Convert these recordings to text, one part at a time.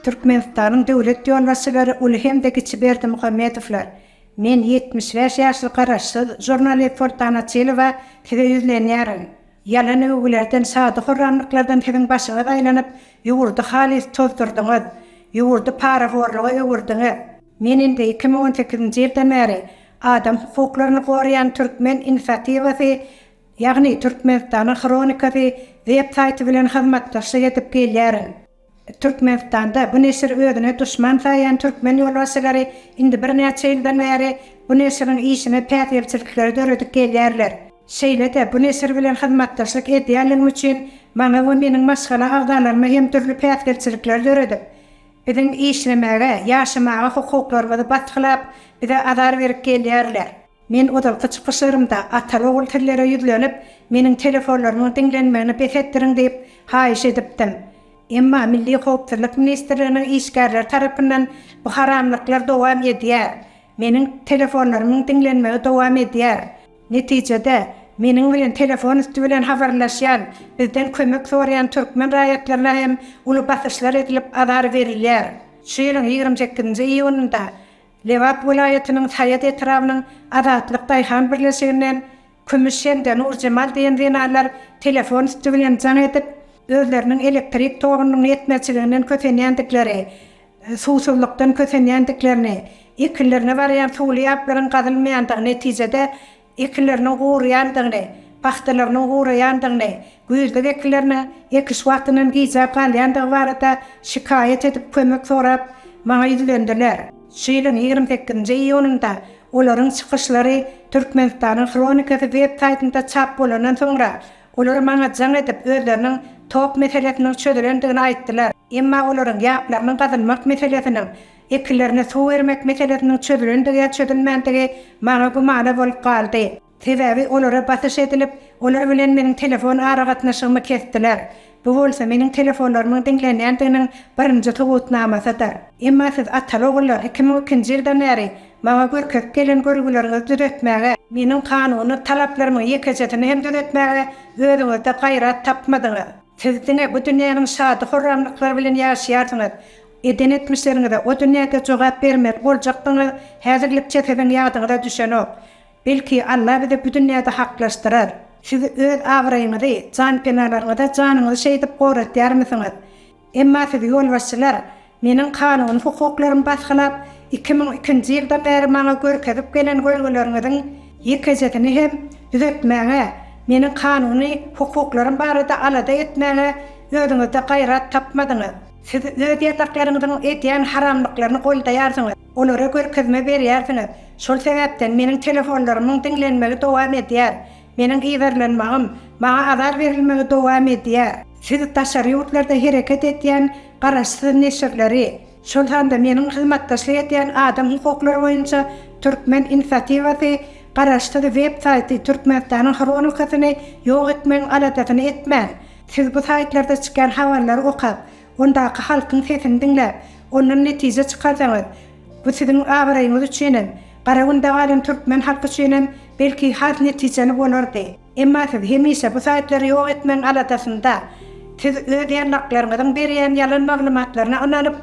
Türkmenistanyň döwlet ýolbaşçylary uly hem-de kiçi Berdimuhamedowlar, men 75 ýaşly garaşsyz žurnalist Soltan Açylowa size ýüzlenýärin. Ýalan öwgülerden, şady-horramlyklardan siziň başyňyz aýlanyp, ýurdy halys tozdurdyňyz. Ýurdy parahorluga öwürdiňiz. Men indi 2018-nji ýyldan bäri adam hukuklaryny goraýan Türkmen inisiatiwasy, ýagny Türkmenistanyň Hronikasy web saýty bilen hyzmatdaşlyk edip gelýärin. Türkmenistanda bu neşir özüne duşman saýýan türkmen ýolbaşçylary indi birnäçe ýyldan bäri bu neşiriň işine päsgelçilikleri döredip gelýärler. Şeýle-de, bu neşir bilen hyzmatdaşlyk edýänligim üçin maňa we meniň maşgala agzalaryma hem dürli päsgelçilikleri döredip, biziň işlemäge, ýaşamaga hukuklarymyzy basgylap, bize azar berip gelýärler. Men ozalky çykyşlarymda ataly-ogul sizlere ýüzlenip, meniň telefonlarymyň diňlenmegini bes etdiriň diýip, haýyş edipdim. Emma Milli howpsuzlyk ministrliginiň işgärleri tarapyndan bu haramlyklar dowam edýär. Meniň telefonlarymyň diňlenmegi dowam edýär. Netijede, meniň bilen telefon üsti bilen habarlaşýan, bizden kömek soraýan türkmen raýatlaryna hem uly basyşlar edilip azar berilýär. Şu ýylyň 28-nji iýunynda Lebap welaýatynyň Saýat etrabynyň Azatlyk daýhan birleşiginden Kümüş hem-de Nurjemal diýen zenanlar telefon üsti bilen jaň edip, özleriniň elektrik togunyň ýetmezçiliginden kösenýändikleri, suwsuzlykdan kösenýändiklerini, ekinlerine barýan suwly ýaplaryň gazylmaýandygy, netijede, ekinleriniň guraýandygyny, pagtalarynyň guraýandygyny, güýzlük ekinleriniň ekiş wagtyndan gijä galýandygy barada şikaýat edip kömek sorap, maňa ýüzlendiler. Şu ýylyň 28-nji iýunynda olaryň çykyşlary Türkmenistanyň Hronikasy web saýtynda çap bolandan soňra, olar maňa jaň edip özleriniň tok meselesiniň çözülendigini aýtdylar. Emma olaryň ýaplarynyň gazylmak meselesiniň Ekinlerine suw bermek meselesiniň çözülendigi ýa çözülmändigi maňa gümana bolup galdy. Sebäbi olara basyş edilip, olar bilen meniň telefon aragatnaşygymy kesdiler. Bu bolsa meniň telefonlarymyň diňlenýändiginiň birinji subutnamasydyr. Emma siz ataly-ogullar 2002-nji ýyldan bäri maňa görkezip gelen görgüleriňizi düzetmäge, meniň kanuny talaplarymyň ýekejesini hem düzetmäge özüňizde gaýrat tapmadyňyz. Siz diňe bu dünýäniň şady-horramlyklary bilen ýaşaýarsyňyz. Eden etmişleriňize o dünýäde jogap bermeli boljakdygyňyz häzirlikçe siziň ýadyňyza düşenok. Belki, Alla bizi bu dünýäde haklaşdyrar. Siz öz abraýyňyzy, janpenalaryňyza janyňyzy şeýdip goratýarmysyňyz? Emma siz ýolbaşçylar, meniň kanuny hukuklarymy basgylap, 2002-nji ýyldan bäri maňa görkezip gelen görgüleriňiziň ýekejesini hem düzetmäge, meniň kanuny hukuklarym barada alada etmäge özüňizde gaýrat tapmadyňyz. Siz öz ýataklaryňyzyň edýän haramlyklaryny goldaýarsyňyz, olara görkezme berýärsiňiz. Şol sebäpden meniň telefonlarymyň diňlenmegi dowam edýär, meniň yzarlanmagym, maňa azar berilmegi dowam edýär. Siz daşary ýurtlarda hereket edýän garaşsyz neşirleri, şol sanda meniň hyzmatdaşlyk edýän adam hukuklary boýunça Türkmen inisiatiwasy garaşsyz web saýty Türkmenistanyň Hronikasyny ýok etmegiň aladasyny etmän, Siz bu saýtlarda çykýan habarlary okap, ondaky halkyň sesini diňläp, ondan netije çykarsaňyz, bu siziň abraýyňyz üçinem, gara günde galan türkmen halky üçinem belki has netijeli bolardy. Emma siz hemişe bu saýtlary ýok etmegiň aladasynda. Siz öz ýallaklaryňyzyň berýän ýalan maglumatlaryna ynanyp,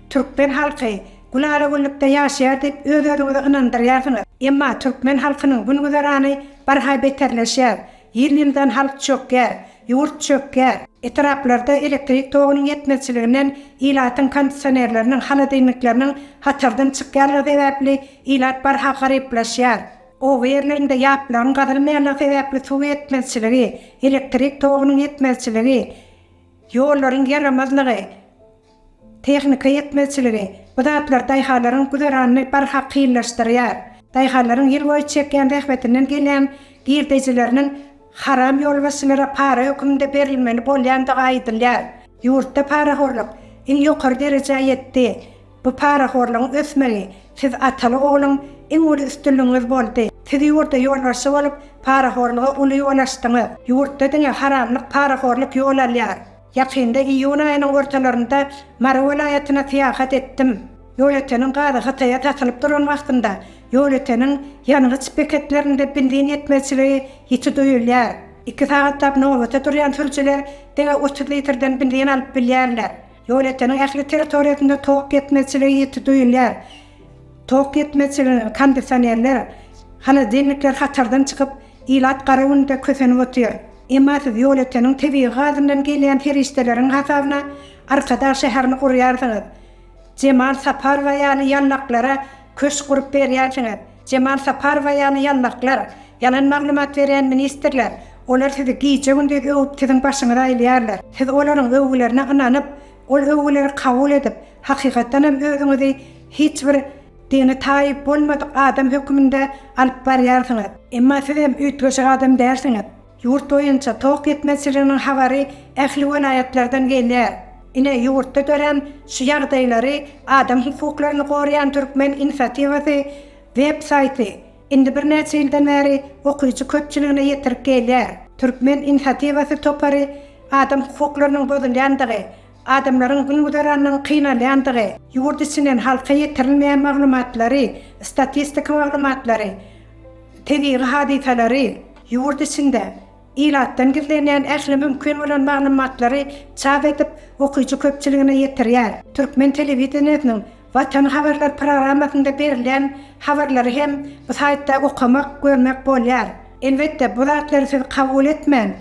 türkmen halky gülala-güllükde ýaşaýar diýip öz-özüňizi ynandyrýarsyňyz. Emma türkmen halkynyň gün-güzerany barha beterleşýär. Ýyl-ýyldan halk çökýär, ýurt çökýär. Etraplarda elektrik togunyň ýetmezçiliginden ilatyň kondisionerleriniň, holodilnikleriniň hatardan çykýanlygy sebäpli ilat barha garyplaşýar. Oba ýerlerinde ýaplaryň gazylmaýanlygy sebäpli suw ýetmezçiligi, elektrik togunyň ýetmezçiligi, ýollaryň ýaramazlygy, Tehnika ýetmezçiligi, bu zatlar daýhanlaryň güzeranyny barha kynlaşdyrýar. Daýhanlaryň ýyl boýy çekýän zähmetinden gelýän girdejileriniň haram ýolbaşçylara para höküminde berilmeli bolýandygy aýdylýar. Ýurtda parahorluk iň ýokary derejä ýetdi. Bu parahorlugyň ösmegi siz ataly-ogluň iň uly üstünligiňiz boldy. Siz ýurda ýolbaşçy bolup, parahorluga uly ýol açdyňyz. Ýurtda diňe haramlyk, parahorluk ýol alýar. Ýakynda iýun aýynyň ortalarynda Mary welaýatyna syýahat etdim. Ýolöteniň gazy Hytaýa satylyp duran wagtynda Ýolöteniň ýangyç beketlerinde benzin ýetmezçiligi ýiti duýulýar. Iki sagatlap nobata durýan sürüjiler diňe 30 litrden benzin alyp bilýärler. Ýolöteniň ähli territoriýasynda tok ýetmezçiligi ýiti duýulýar. Tok ýetmezçiliginden kondisionerler, holodilnikler hatardan çykyp, ilat gara günde kösenip otyr. Emma siz Ýolöteniň tebigy gazyndan gelýän serişdeleriň hasabyna Arkadag şäherini gurýarsyňyz. Jemal Saparowa ýaly ýallaklara köşk gurup berýärsiňiz. Jemal Saparowa ýaly ýallaklar, ýalan maglumat berýän ministrler, olar sizi gije-gündiz öwüp siziň başyňyzy aýlaýarlar. Siz olaryň öwgülerine ynanyp, ol öwgüleri kabul edip, hakykatdan hem özüňizi hiç bir dine taýy bolmadyk adam höküminde alyp barýarsyňyz. Emma siz hem üýtgeşik adam dälsiňiz. Ýurt boýunça tok ýetmezçiliginiň habary ähli welaýatlardan gelýär. Ine, ýurtda dörän şu ýagdaýlary adam hukuklaryny goraýan Türkmen inisiatiwasy web saýty indi birnäçe ýyldan bäri okyjy köpçüligine ýetirip gelýär. Türkmen inisiatiwasy topary adam hukuklarynyň bozulýandygy, adamlaryň gün-güzerandan kynalýandygy, ýurt içinden halka ýetirilmeýän maglumatlary, statistika maglumatlary, tebigy hadysalary, ýurt içinde ilatdan gizlenýän ähli mümkin bolan maglumatlary çap edip, okyjy köpçüligine ýetirýär. Türkmen telewideniýesiniň Watan habarlar programmasynda berilýän habarlary hem bu saýtda okamak, görmek bolýar. Elbetde, bu zatlary siz kabul etmän,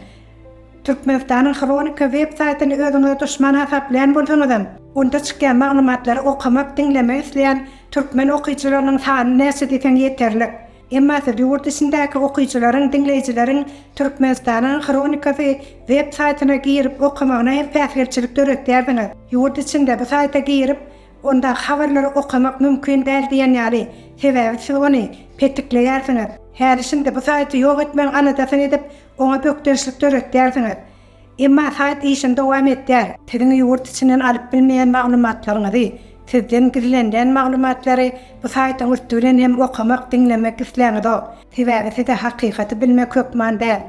Türkmenistanyň Hronika web saýtyny özüňize duşman hasaplaýan bolsaňyzam, onda çykýan maglumatlary okamak, diňlemek isleýän türkmen okyjylarynyň sany näçe diýseň ýeterlik. Emma siz ýurt içindäki okyjylaryň, diňleýjileriň Türkmenistanyň Hronikasy web saýtyna girip okamagyna hem päsgelçilik döretýärsiňiz. Ýurt içinde bu saýta girip, ondaky habarlary okamak mümkin däl diýen ýaly, sebäbi siz ony petikleýärsiňiz. Häli-şindi bu saýty ýok etmegiň aladasyny edip, oňa bökdençlik döretýärsiňiz. Emma saýt işini dowam etýär. Siziň ýurt içinden alyp bilmeýän maglumatlaryňyzy, sizden gizlenilen maglumatlary bu saýtyň üsti bilen hem okamak, diňlemek isläňizok. Sebäbi size hakykaty bilmek hökman däl.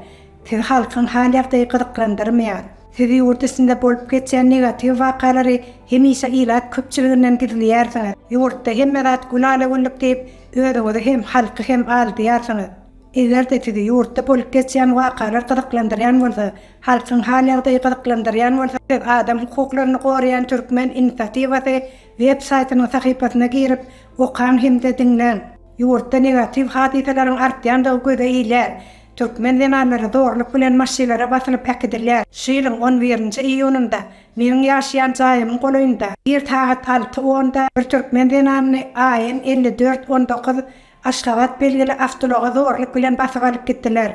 Sizi halkyň hal-ýagdaýy gyzyklandyrmaýar. Siz ýurt içinde bolup geçýän negatiw wakalary hemişe ilat köpçüliginden gizleýärsiňiz. Ýurtda hemme zat gülala-güllük diýip, özüňizi hem, halky hem aldaýarsyňyz. Eger-de sizi ýurtda bolup geçýän wakalar gyzyklandyrýan bolsa, halkyň hal-ýagdaýy gyzyklandyrýan bolsa, siz adam hukuklaryny goraýan Türkmen inisiatiwasy web saýtynyň sahypasyna girip, okaň hem-de diňläň. Ýurtda negatiw hadysalaryň artýandygy göze ilýär. Türkmen zenanlary zorluk bilen maşylara basylyp äkidilýär. Şu ýylyň on birinji iýunynda meniň ýaşaýan jaýymyň golaýynda ir sagat alty onda bir türkmen zenanyny AN 54 19 Aşgabat belgili awtoulaga zorluk bilen basyp alyp gitdiler.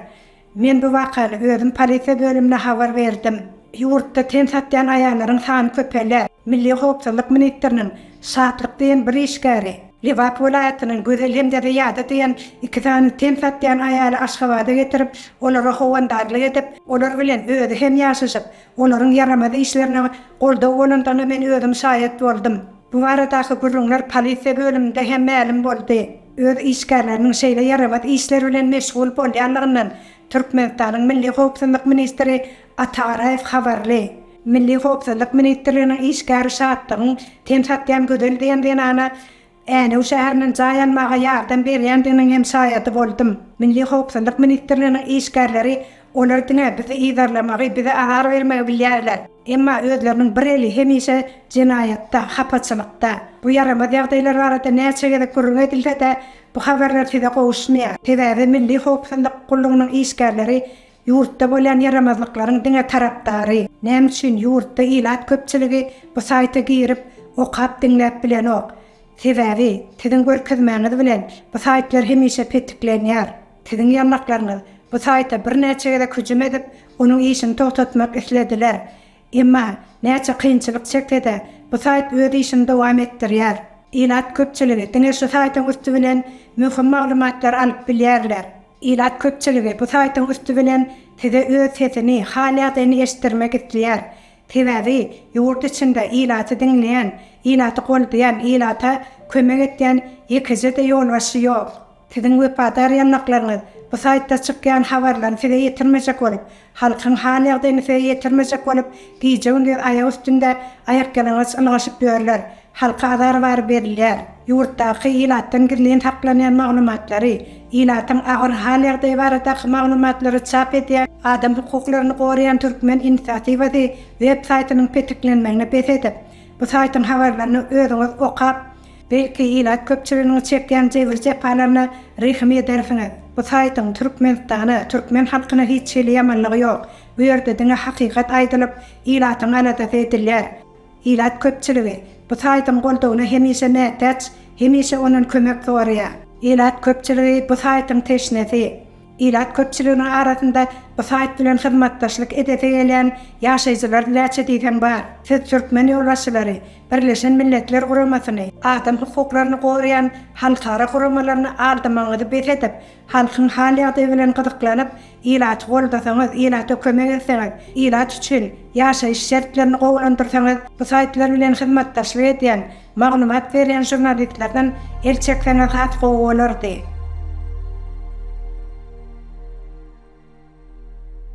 Men bu wakany özüm polisiýa bölümine habar berdim. Ýurtda ten satýan aýallaryň sany köpelýär. Milli howpsuzlyk ministriniň Şatlyk diýen bir işgäri, Lebap welaýatynyň Gözel hem-de Zyýada diýen iki sany ten satýan aýaly Aşgabada getirip, olara howandarlyk edip, olar bilen özi hem ýaşaşyp, olaryň ýaramaz işlerine goldaw bolandygyna men özüm şaýat boldum. Bu baradaky gürrüňler polisiýa bölüminde hem mälim boldy. Öz işgärleriniň şeýle ýaramaz işler bilen meşgul bolýanlygyndan Türkmenistanyň Milli howpsuzlyk ministri Ata Garaýew habarly. Milli howpsuzlyk ministrliginiň işgäri Şatlygyň ten satýan Gözel diýen zenana Änew şäherinden jaý almaga ýardam berýändiginiň hem şaýady boldum. Milli howpsuzlyk ministrliginiň işgärleri olar diňe bizi yzarlamagy, bize azar bermegi bilýärler. Emma özleriniň bir eli hemişe jenaýatda, hapaçylykda. Bu ýaramaz ýagdaýlar barada näçe gezek gürrüň edilse-de, bu habarlar size gowuşmaýar. Sebäbi Milli howpsuzlyk gullugynyň işgärleri ýurtda bolýan ýaramazlyklaryň diňe tarapdary. Näme üçin ýurtda ilat köpçüligi bu saýta girip, okap diňläp bilenok? Sebäbi, siziň görkezmäňiz bilen bu saýtlar hemişe petiklenýär. Siziň ýallaklaryňyz bu saýta birnäçe gezek hüjüm edip, onuň işini togtatmak islediler. Emma, näçe kynçylyk çekse-de, bu saýt öz işini dowam etdirýär. Ilat köpçüligi diňe şu saýtyň üsti bilen möhüm maglumatlary alyp bilýärler. Ilat köpçüligi bu saýtyň üsti bilen size öz sesini, hal-ýagdaýyny eşitdirmek isleýär. Sebäbi, ýurt içinde ilaty diňleýän, ilaty goldaýan, ilata kömek etýän ýekeje-de ýolbaşçy ýok. Siziň wepadar ýandaklaryňyz bu saýtda çykýan habarlary size ýetirmejek bolup, halkyň hal-ýagdaýyny size ýetirmejek bolup gije-gündiz aýak üstünde aýakýalaňaç ylgaşyp ýörler. Halka azar bary berilýär. Ýurtdaky ilatdan gizlin saklanýan maglumatlary, ilatyň agyr hal-ýagdaýy baradaky maglumatlary çap edýän adam hukuklaryny goraýan Türkmen inisiatiwasy web saýtynyň petiklenmegini bes edip. Bu saýtyň habarlaryny özüňiz okap, belki ilat köpçüliginiň çekýän jebir-jepalaryna rehim edersiňiz. Bu saýtyň Türkmenistana, türkmen halkyna hiç hili ýamanlygy ýok. Bu ýerde diňe hakykat aýdylyp, ilatyň aladasy edilýär. Ilat köpçüligi bu saýtyň goldawyna hemişe mätäç, hemişe ondan kömek soraýar. Ilat köpçüligi bu saýtyň teşnesi. Ilat köpçüliginiň arasynda bu saýt bilen hyzmatdaşlyk edesi gelýän ýaşaýjylar näçe diýseň bar. Siz türkmen ýolbaşçylary Birleşen Milletler Guramasyny, adam hukuklaryny goraýan halkara guramalaryny aldamagyňyzy bes edip, halkyň hal-ýagdaýy bilen gyzyklanyp, ilaty goldasaňyz, ilata kömek etseňiz, ilat üçin ýaşaýyş şertlerini gowulandyrsaňyz, bu saýtlar bilen hyzmatdaşlyk edýän, maglumat berýän žurnalistlerden el çekseňiz has gowy bolardy.